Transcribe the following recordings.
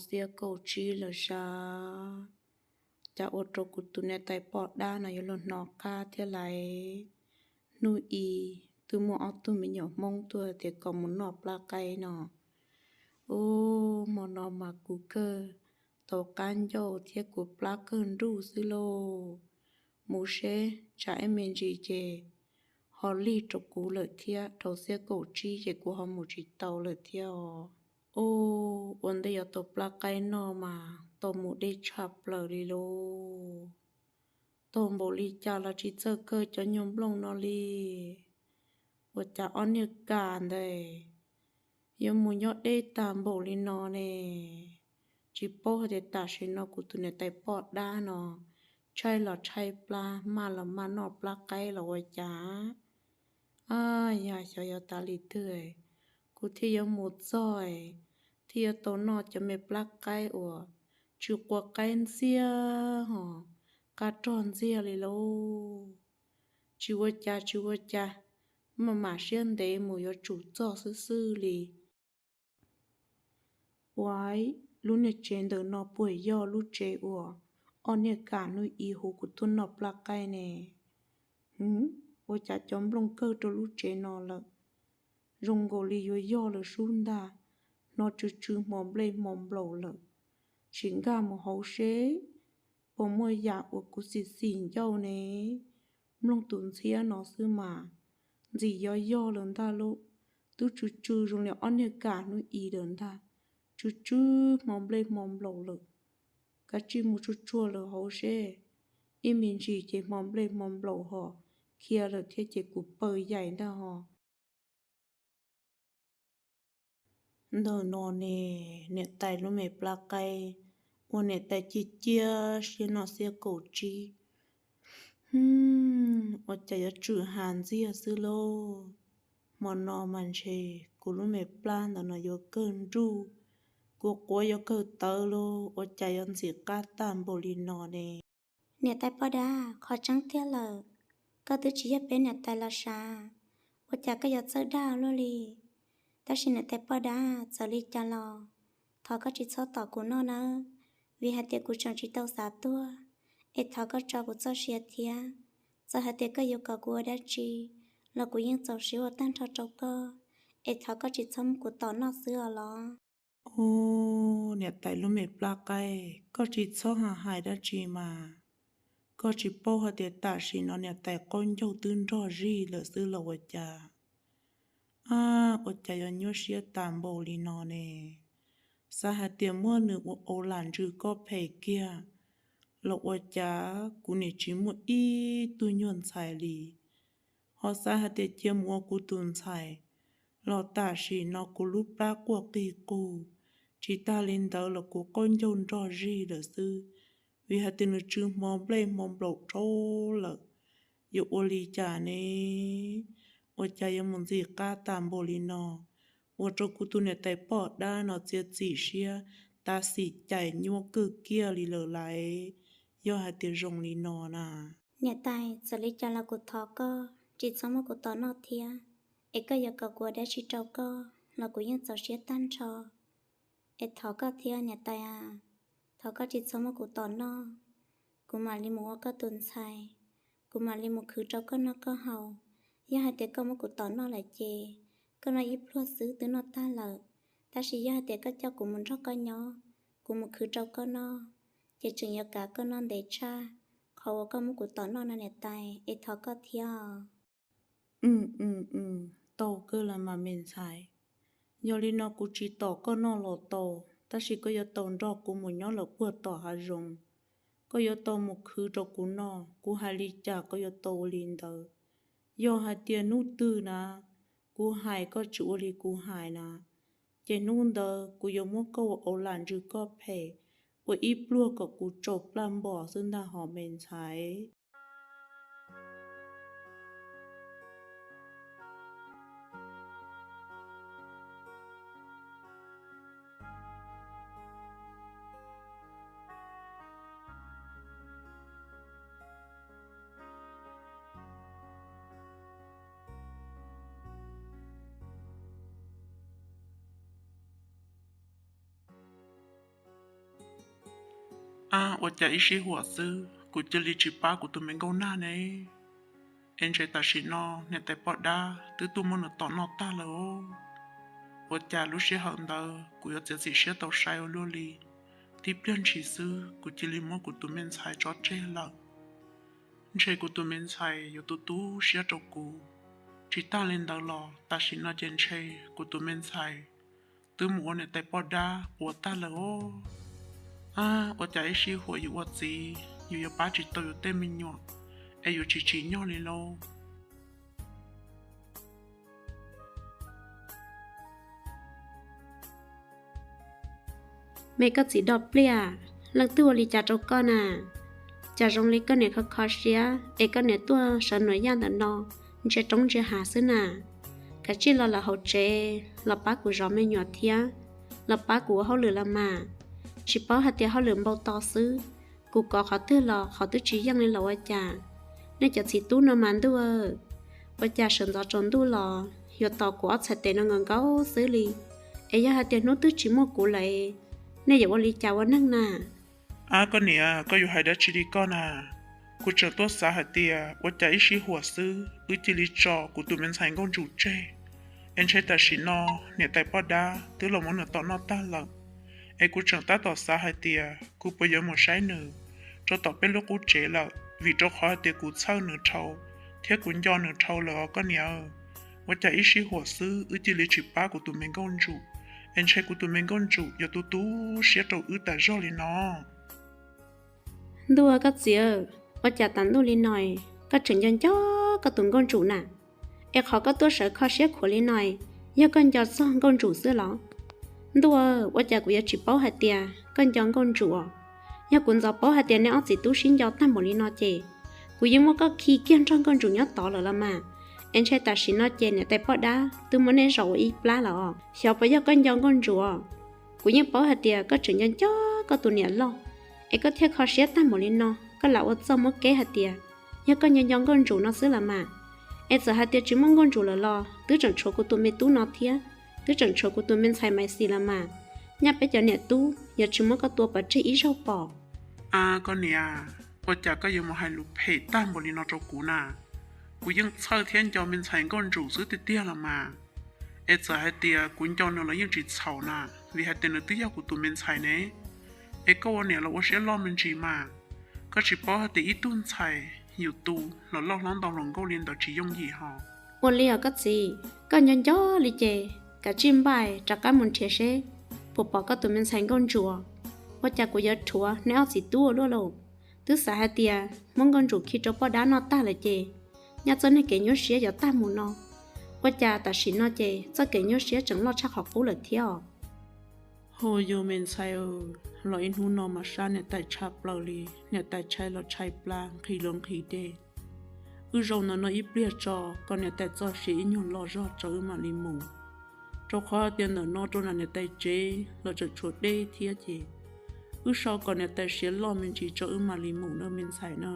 xiab kaum tsib lawm sav, cas ua rau kuv tus niam tais poj dab no yuav luag hnov qab thiab lais. Hnub i twb muaj ob tug me nyuam Hmoob tuaj tias kom mus noj plab qaib no. Ub, hmo no mas kuv kawg tau qab ncauj thiab kuv plab kawg nruj xwb lauj. Mus seb tsam ib me ntsis ces ho lig rau kuv lawm thiab, dhau xiab kaum tsib ces kuv ho mus tsis tau lawm thiab os. Ub, ua ntej yuav tau plab qaib noj mas tau mus deb tshaj plaws li lauj. Tau npaum li cas los tsis txawj kawg cov nyuag nplooj no li. Ua cas ob niag kam ntawd yuav mus nyob deb tag npaum li no ne? Tsis paub hais tias tam sim no kuv tus niam tais poj dab no tshaib los tshaib plab, maj los maj noj plab qaib los ua cas. Ab, yam xyov yuav tas li twg kuv thiaj yuav mus txog, thiaj yuav tau noj cov me plab qaib uas tsw qua qaib ntxiag hos qab rog ntxiag li lauj. Tsis ua cas, tsis ua cas, mam mam siab ntev mus yuav tsum txog xwb xwb li. Ua, lub niag tsev ntawm no puas yog lub tsev uas ob niag kam hnub i hu kuv tuaj noj plab qaib ne? Ua cas cov nplooj kawg rau lub tsev no lawm? Zoo nkaus li yuav yog lawm sub ntag, hnov tsw tsw hmo nplej hmo nplaum lawm. Tsis nkag mus hauv seb puas muaj yam uas kuv xim xim ncauj ne? Mloog tus ntxhiab no xwb mas ntxim yog yog lawm ntag lauj. Twb tsw tsw zoo li ob niag kam hnub i lawm ntag, tsw tsw hmo nplej hmo nplaum lawm. Kav tsij mus tsuag tsuag lawm hauv seb, ib me ntsis ces hmo nplej hmo nplaum ho khiav lawm thiab ces kuv paw yaim ntag ho. Ntawm no ne, niam tais lub me plab qaib uas niam tais cia cia siab noj xiab kaum tsib, ua cas yuav tsw ha ntxiag xwb lauj. Hmo no mas ntshe kuv lub me plab ntawm no yuav kawg nruj, kuv quav yuav kawg tawv lauj, ua cas yuav ntxim qab tag npaum li no ne? Niam tais poj dab, qhov tseeb tiag lawm, koj twb tsis yog peb niam tais los sav, ua cas koj yuav txawj dag luaj li? Tab sis niam tais poj dab, txawm li cas los thov koj tsis txhob tom kuv noj nawb, vim hais tias kuv tseem tsis tau xav tuag, es thov koj tso kuv txoj sia thiab. Txawm hais tias koj yuav kom kuv ua dab tsi los kuv yeej txaus siab ua tag nrho rau koj, es thov koj tsis txhob muab kuv tom noj xwb os los. Ub, niam tais lub me plab qaib, koj tsis txhob ha hais dab tsi mas. Koj tsis paub hais tias tam sim no niam tais qaub ncaug twb nrog zig lawm xwb los ua cas? Ab, ua cas yuav nyuaj siab tas npaum li no ne? Xav hais tias muab nws ua au lam ntsws koj phem kiag los ua cas kuv nim tsis muaj ib tug nyuag ntxhais li. Ho xav hais tias cia mus ua kuv tus ntxhais los tam sim no kuv lub plab quaj qig qug, tsis tag li ntawd los kuv qaub ncaug nrog zig lawm xwb, vim hais tias nws tsw hmo nplej hmo nplaum dhau lawm. Yuav ua li cas ne? Ua cas yuav mus ntxim qab tas npaum li no, ua rau kuv tus niam tais poj dab no txiav txim siab tav xim cais nyuaj kawg kiag li lawm lais. Yog hais tias zoo li no na. Niam tais, txawm li cas los kuv thov koj tsis txhob muab kuv tom noj thiab, es koj yuav kom kuv ua dab tsi rau koj los kuv yeej txaus siab tag nrho. Es thov koj thiab niam tais a, thov koj tsis txhob muab kuv tom noj, kuv mam li mus ua koj tus ntxhais, kuv mam li mus khwv rau koj noj koj haus. Yog hais tias koj muab kuv tom noj lawm ces koj noj ib pluag xwb twb noj tag lawm, tab sis yog hais tias koj coj kuv mus nrog koj nyob, kuv mus khwv rau koj noj, ces tseem yuav kav koj noj ntev tshaj qhov uas koj muab kuv tom noj no niam tais, es thov koj thiab os. Tau kawg las mas me ntxhais, yog li no kuv tsis tom koj noj los tau, tab sis koj yuav tau nrog kuv mus nyob lawm puag tom hav zoov. Koj yuav tau mus khwv rau kuv noj, kuv hais li cas koj yuav tau ua li ntawd. Yog hais tias hnub twg na kuv hais koj tsis ua li kuv hais na, ces hnub ntawd kuv yuav muab koj ua au lam ntsws koj phem, ua ib pluag kom kuv tsau plaj npos xwb ntag hos me ntxhais. Ab, ua cas ib sij huam xwb kuv cia li tsis pab kuv tus me nkauj nag ne? Es ntshe tam sim no niam tais poj dab twb tuaj muab nws tom noj tag lawm os. Ua cas lub sij hawm ntawd kuv yuav txiav txim siab tau saib ua luaj li, tib pliag ntshis xwb kuv cia li muab kuv tus me ntxhais tso tseg lawm. Ntshe kuv tus me ntxhais yuav tu tu siab rau kuv. Tsis tag li ntawd los tam sim no ces ntshe kuv tus me ntxhais twb mus ua niam tais poj dab ua tag lawm os. Ab, ua cas ib sij huam yus ua txiv yus yuav pab tsis tau yus tej me nyuam, es yuav tsis tsim nyog li lauj. Me koj txiv dog pliaj, leej twg ua li cas rau koj na? Cas zoo li koj niam kho kho siab es koj niam tuaj sawv nuam yaj ntawm no, ntsia roob ntsia hav xwb na. Kav tsij los lawm hauv tsev los pab kuv zov me nyuam thiab los pab kuv ua hauj lwm los mas. Tsis paub hais tias hauj lwm npau taws xwb, kuv kov qhov twg los qhov twb tsis yeej li los ua cas. Nej cov txiv tub no mas ntuj, ua cas sawv ntxov tsaus ntuj los yuav tos kuv ob txhais tes no nkaus nkaus xwb li. Es yog hais tias hnub twg tsis muaj kuv lawm, nej yuav ua li cas ua neeg na? Ab, koj niam, koj yuav hais dab tsi li koj na? Kuv tseem tuaj xav hais tias ua cas ib sij huam xwb wb cia li tso kuv tus me ntxhais Nkauj Ntsum tseg, es ntshe tam sim no niam tais poj dab twb los muab nws tom noj tag lawm. Es kuv tseem tab tom xav hais tias kuv puas yuav mus saib nws rau tom peb lub qub tsev lawm, vim rau qhov hais tias kuv txhawj nws dhau thiab kuv nco nws dhau lawm os koj niam. Ua cas ib sij huam xwb wb cia li tsis pab kuv tus me Nkauj Ntsum, es ntshe kuv tus me Nkauj Ntsum yuav tu tu siab rau wb tas zog li no. Ntuj, koj txiv, ua cas tas ntuj li no koj tseem nco nco koj tus Nkauj Ntsum na? Es qhov koj tuaj sawv kho siab khuav li no, yog koj nco txog Nkauj Ntsum xwb los? Ntuj, ua cas kuv yuav tsis paub hais tias koj nco Nkauj Ntsum os? Yog kuv ntxov paub hais tias nej ob txiv tub sib nco tag npaum li no ces kuv yeej muab koj khi kiag nrog Nkauj Ntsum nyob tod lawm los mas. Es ntshe tam sim no ces niam tais poj dab twb muab nej zom ua ib plab lawm os. Xyov puas yog koj nco Nkauj Ntsum os? Kuv yeej paub hais tias koj tseem nco nco koj tus niam loj, es koj thiaj kho siab tag npaum li no, koj lam ua txuj muab keb hais tias yog koj nco nco Nkauj Ntsum no xwb los mas. Es txawm hais tias tsis muaj Nkauj Ntsum lawm los twb tseem tshuav kuv tus me tub no thiab, twb tseem tshuav kuv tus me ntxhais Maiv Xis los mas. Nyaj peb cov niam tub yuav tsis muab koj tua pov tseg ib zaug pom. Ab, koj niam, ua cas koj yuav mus hais lus phem tag npaum li no rau kuv na? Kuv yeej txhawj thiab nco me ntxhais Nkauj Ntsum xwb tiag tiag los mas. Es txawm hais tias kuv nco nws los yeej tsis txhaum na, vim hais tias nws twb yog kuv tus me ntxhais ne. Es koj ua niam los ua siab loj me ntsis mas, koj tsis paub hais tias ib tug ntxhais yus tu los loj hlob ntau hluas nkauj li ntawd tsis yooj yim hos. Ua li os koj txiv, koj nco nco li ces kav tsij npaj rov qab mus nrhiav seb puas pom koj tus me ntxhais Nkauj Ntsum. Ua cas kuv yuav rhuav nej ob txiv tub ua luaj lauj? Twb xav hais tias muab Nkauj Ntsum khi rau poj dab noj tag lawm ces nyaj txoj neeg kev nyuaj siab yuav tag mus no. Ua cas tam sim no ces txoj kev nyuaj siab tseem loj tshaj qhov qub lawm thiab os. Hu yus me ntxhais, los ib hnub no mas sab niam tais tshaj plaws li, niam tais tshai los tshai pla, nqhis los nqhis dej. Wb zaum ntawm no ib pliag tso kom niam tais txoj sia ib nyuag loj zog tso wb mam li mus, rau qhov tias ntawm no rau nram niam tais tsev los tseem tshuav deb thiab ces wb sau kom niam tais siav loj me ntsis tso wb mam li mus nawb me ntxhais na.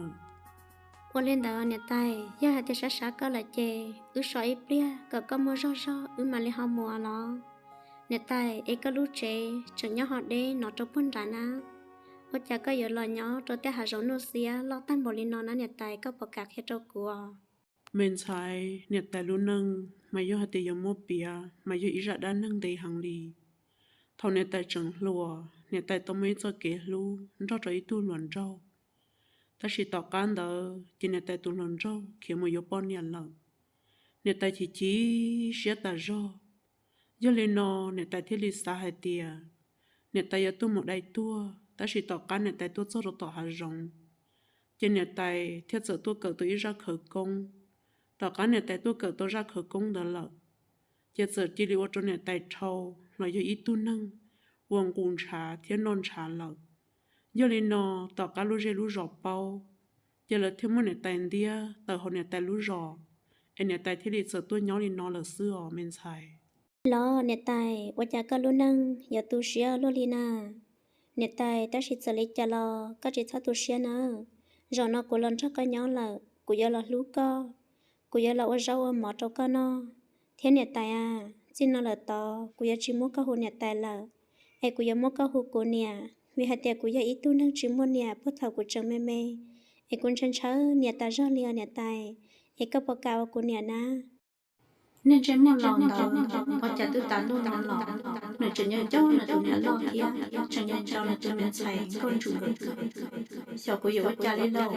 Ua li ntawd niam tais, yog hais tias sab sab koj lawm ces wb so ib pliag kom koj muaj zog zog wb mam li ho mus los. Niam tais, es koj lub tsev tseem nyob ho deb no rau puag nrad na, ua cas koj yuav los nyob rau tej hav zoov nuj xiab loj tag npaum li no na niam tais, koj puas kam qhia rau kuv? Me ntxhais, niam tais lub neej mas yog hais tias yuav muab piav mas yog ib zaj dab neeg ntev heev li. Thaum niam tais tseem hluas, niam tais tau muaj ib txoj kev hlub nrog rau ib tug hluas nraug. Tab sis tom qab ntawd ces niam tais tus hluas nraug khiav mus yuav poj niam lawm. Niam tais chim chim siab tas zog. Yog li no niam tais thiaj li xav hais tias niam tais yuav tuaj mus dai tuag, tab sis tom qab niam tais tuaj txog rau tom hav zoov, ces niam tais thiaj txawm tuaj kawm tau ib zaj khawv koob. Tom qab niam tais tuaj kawm tau zaj khawv koob ntawd lawm, ces txawm cia li ua rau niam tais dhau los yog ib tug neeg uas nqus ntshav thiab noj ntshav lawm. Yog li no, tom qab lub zej lub zos paub, ces lawv thiaj muab niam tais ntiab tawm hauv niam tais lub zos, es niam tais thiaj li txawm tuaj nyob li no lawm xwb os me ntxhais. Los niam tais, ua cas koj lub neej yuav tu siab luaj li na? Niam tais, tab sis txawm li cas los koj tsis txhob tu siab nawb. Zaum no kuv los nrog koj nyob lawm, kuv yuav los hlub koj, kuv yuav los ua zaub ua mov rau koj noj. Thiab niam tais a, txij no lawm tod kuv yuav tsis muab koj hu niam tais lawm, es kuv yuav muab koj hu kuv niam. vim hais tias kuv yog ib tug neeg tsis muaj niam puag thaum kuv tseem me me, es kuv ntshaw ntshaw niam tas zog li os niam tais, es koj puas kam ua kuv niam na? Niag ntsej muag laus ntawd ua cas twb tas ntuj no los, nws tseem nco nco nws tus niam loj thiab tseem nco nco nws tus me ntxhais nkauj ntsum nkawd. Xyov kuv yuav ua cas li lauj,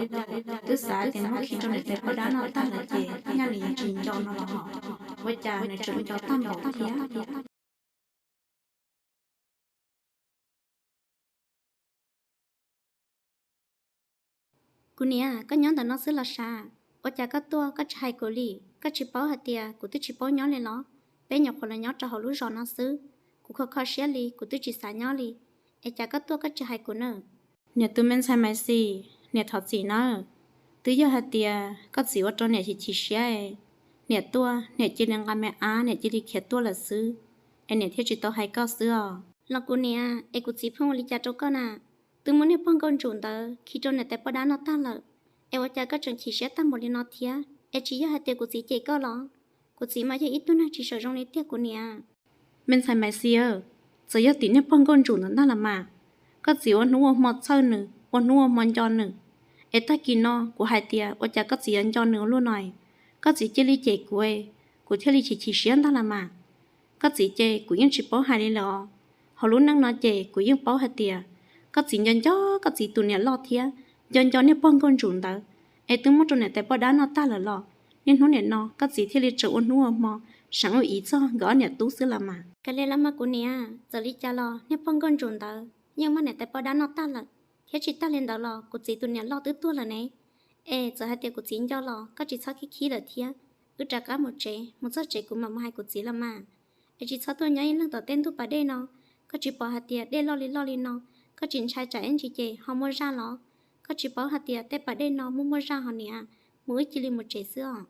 twb xav tias muab khi rau niam tais poj dab noj tag lawm ces nyaj nws yuav tsis nco no los, ua cas nws tseem nco tag npaum thiab. Kuv niam, koj nyob ntawm no xwb los sav? Ua cas koj tuaj koj tsis hais kuv li? Koj tsis paub hais tias kuv twb tsis paub nyob li los? Peb nyuam qhuav los nyob rau hauv lub zos no xwb, kuv kho kho siab li kuv twb tsis xav nyob li, es cas koj tuaj koj tsis hais kuv na? Niam tus me ntxhais Maiv Xis, niam thov txim nawb. Twb yog hais tias koj txiv ua rau niam chim chim siab, niam tuaj niam cia li nqa me ab niam cia li khiav tuaj lawm xwb, es niam thiaj tsis tau hais koj xwb os. Los kuv niam, es kuv txiv pheej ua li cas rau koj na? Twb muab niag pog nkauj ntsum ntawd khi rau niam tais poj dab noj tag lawm, es ua cas koj tseem chim siab tag npaum li no thiab? Es tsis yog hais tias kuv txiv cem koj los? Kuv txiv mas yog ib tug neeg tsis sawv zoo li tiag kuv niam. Me ntxhais Maiv Xis, txawm yog tim niag pog nkauj ntsum ntawd ntag los mas, koj txiv ua hnub ua hmo txhawj nws, ua hnub ua hmo nco nws, es tag kis no kuv hais tias ua cas koj txiv yuav nco nws ua luaj no, koj txiv cia li cem kuv, kuv thiaj li chim chim siab ntag los mas. Koj txiv ces kuv yeej tsis paub hais li lawm os. Hauv lub neej no ces kuv yeej paub hais tias koj txiv nco nco koj txiv tus niam loj thiab nco nco niag pog nkauj ntsum ntawd, es twb muab rau niam tais poj dab noj tag lawm los, niaj hnub niam no koj txiv thiaj li tseem ua hnub ua hmo seem ua ib txog nkawd ob niam tub xwb los mas. Kav liam los mas kuv niam, txawm li cas los niag pog nkauj ntsum ntawd yeej muab niam tais poj dab noj tag lawm, thiab tsis tag li ntawd los kuv txiv tus niam loj twb tuag lawm ne. Es txawm hais tias kuv txiv nco los koj tsis txhob khib khib lawm thiab, wb rov qab mus tsev, mus txog tsev kuv mam mus hais kuv txiv los mas. Es tsis txhob tuaj nyob ib leeg tom tej ntug pas dej no, koj tsis pom hais tias dej loj li loj li no, koj tsis ntshai tsam ib ntsis ces ho muaj zaj los? Koj tsis paub hais tias tej pas dej no muaj muaj zaj hos niam, mus wb cia li mus tsev xwb os.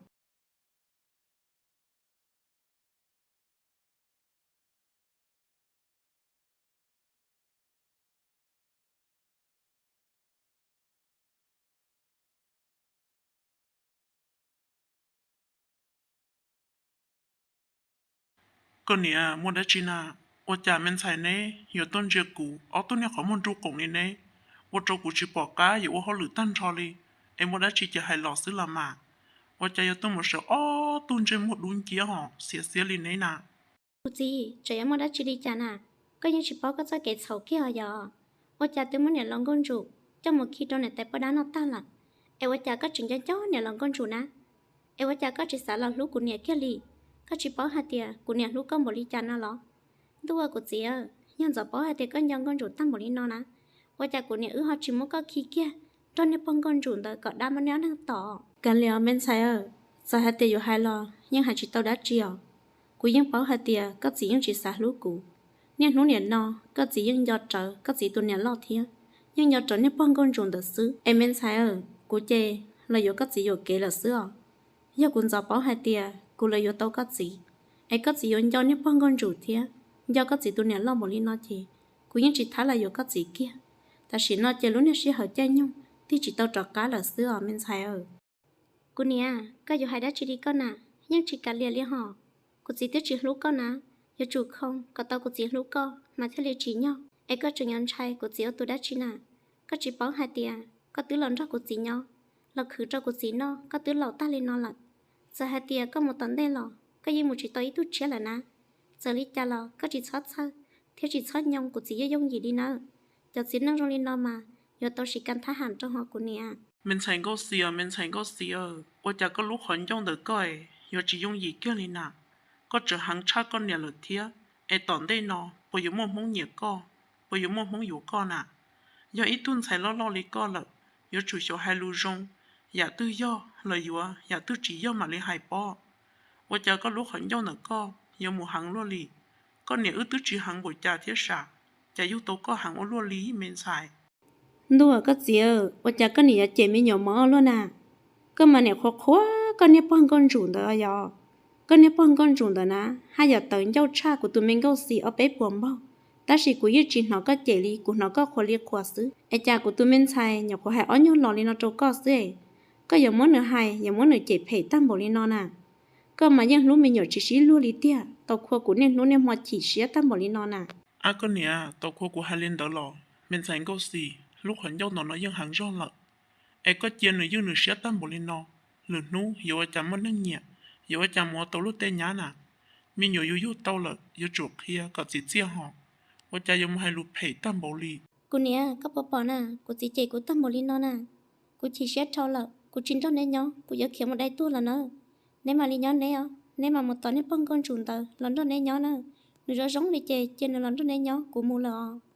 Koj niam, muaj dab tsi na? Ua cas me ntxhais neb yuav tuaj ntsia kuv ob tug niag qhov muag nruj qoom li neb, ua rau kuv tsis pom qab yuav ua hauj lwm tag nrho li, es muaj dab tsi ces hais los xwb los mas. Ua cas yuav tuaj mus sawv ob tug ntsej muag dub nciab hos xiav xiab li neb na? Kuv txiv, tseem yuav muaj dab tsi li cas na? Koj yeej tsis paub koj txoj kev txhaum kiag os yog? Ua cas twb muab niam laus nkauj ntsum coj mus khi rau niam tais poj dab noj tag lawm, es ua cas koj tseem nco nco niam laus nkauj ntsum na? Es ua cas koj tsis xav los hlub kuv niam kiag li? Koj tsis paub hais tias kuv niam hlub koj npaum li cas no los? Ntuj ua kuv txiv, yog ntxov paub hais tias koj nco nkauj ntsum tag npaum li no na, ua cas kuv niam wb ho tsis muab koj khi kiag nrog niag pog nkauj ntsum ntawd kom dab muab neb ob neeg tom? Kav liam me ntxhais, txawm hais tias yuav hais los yeej hais tsis tau dab tsi os. Kuv yeej paub hais tias koj txiv yeej tsis xav hlub kuv. Niaj hnub niam no koj txiv yeej nco rawv koj txiv tus niam loj thiab yeej nco rawv niag pog nkauj ntsum ntawd xwb. Es me ntxhais, kuv ces los yuav koj txiv yuam kev lawm xwb os. Yog kuv ntxov paub hais tias kuv los yuav tau koj txiv, es koj txiv yuav nco niag pog nkauj ntsum thiab nco koj txiv tus niam loj npaum li no ces kuv yeej tsis thab los yuav koj txiv kiag. Tam sim no ces lub niag sij hawm caij nyoog tig tsis tau rov qab lawm xwb os me ntxhais. Kuv niam, koj yuav hais dab tsi li koj na? Yeej tsis kav liam li hos. Kuv txiv twb tsis hlub koj na, yuav tsum khoo kom tau kuv txiv hlub koj mas thiaj li tsim nyog, es koj tseem yuav ntshai kuv txiv ua tus dab tsi na? Koj tsis paub hais tias koj twb los nrog kuv txiv nyob, los khwv rau kuv txiv noj, koj twb laus tag li no lawm. Txawm hais tias koj mus tom ntej los koj yeej mus tsis tau ib tug tshiab lawm na. Txawm li cas los koj tsis txhob txhawj thiab tsis txhob nyoo kuv txiv yooj yooj yim li nawb. Cov txiv neej zoo li no mas yuav tau siv kas thab ham rau hos kuv niam. Me ntxhais Nkauj Xis, me ntxhais Nkauj Xis, ua cas koj lub qhov ncauj ntawm koj yuav tsis yooj yim kiag li na? Koj tseem heev tshaj koj niam lawm thiab, es tom ntej no puas yuav muaj Hmoob nyiam koj, puas yuav muaj Hmoob yuav koj na? Yog ib tug ntxhais loj loj li koj lawm, yuav tsum xyaum hais lus zoo, yam twg yog los yuav, yam twg tsis yog mam li hais pob. Ua cas koj lub qhov ncauj ntawm koj yuav mus heev luaj li? Koj niam wb twb tsis heev npaum cas thiab sam, cas yug tau koj heev ua luaj li me ntxhais? Ntuj, koj txiv, ua cas koj niam yuav cem me nyuam mov luaj na? Koj mas niam qhuav qhuav koj niag pog Nkauj Ntsum ntawd yog. Koj niag pog Nkauj Ntsum ntawd na, haj yam tawv ncauj tshaj kuv tus me Nkauj Xis ob peb puas npaug, tab sis kuv yeej tsis hnov koj cem li, kuv hnov koj qhuas li qhuas xwb. Es cas kuv tus me ntxhais nyuam qhuav hais ob nyuag los li no rau koj xwb, koj yuav muab nws hais, yuav muab nws cem phem tag npaum li no na? Koj mas yeej hlub me nyuam tsis sib luag li tiag, tau khua kuv niaj hnub niaj hmo chim siab tag npaum li no na. Ab, koj niam, tau khua kuv hais li ntawd los? Me ntxhais Nkauj Xis, lub qhov ncauj ntawm no yeej heev zog lawm, es koj cia nws ywj nws siab tag npaum li no, lwm hnub yuav ua cas muaj neeg nyiam, yuav ua cas mus ua tau lub teb nyab na? Me nyuam yus yug tau lawm yuav tsum qhia kom txiv txiaj hos, ua cas yuav mus hais lus phem tag npaum li? Kuv niam, koj puas pom na, kuv txiv cem kuv tag npaum li no na. Kuv chim siab dhau lawm, kuv tsis nrog neb nyob, kuv yuav khiav mus dai tuag lawm nawb. Neb mam li nyob neb os, neb mam mus tos niag pog Nkauj Ntsum ntawd los nrog neb nyob na. Nws zoo zoo li ces cia nws los nrog neb nyob, kuv mus lawm os.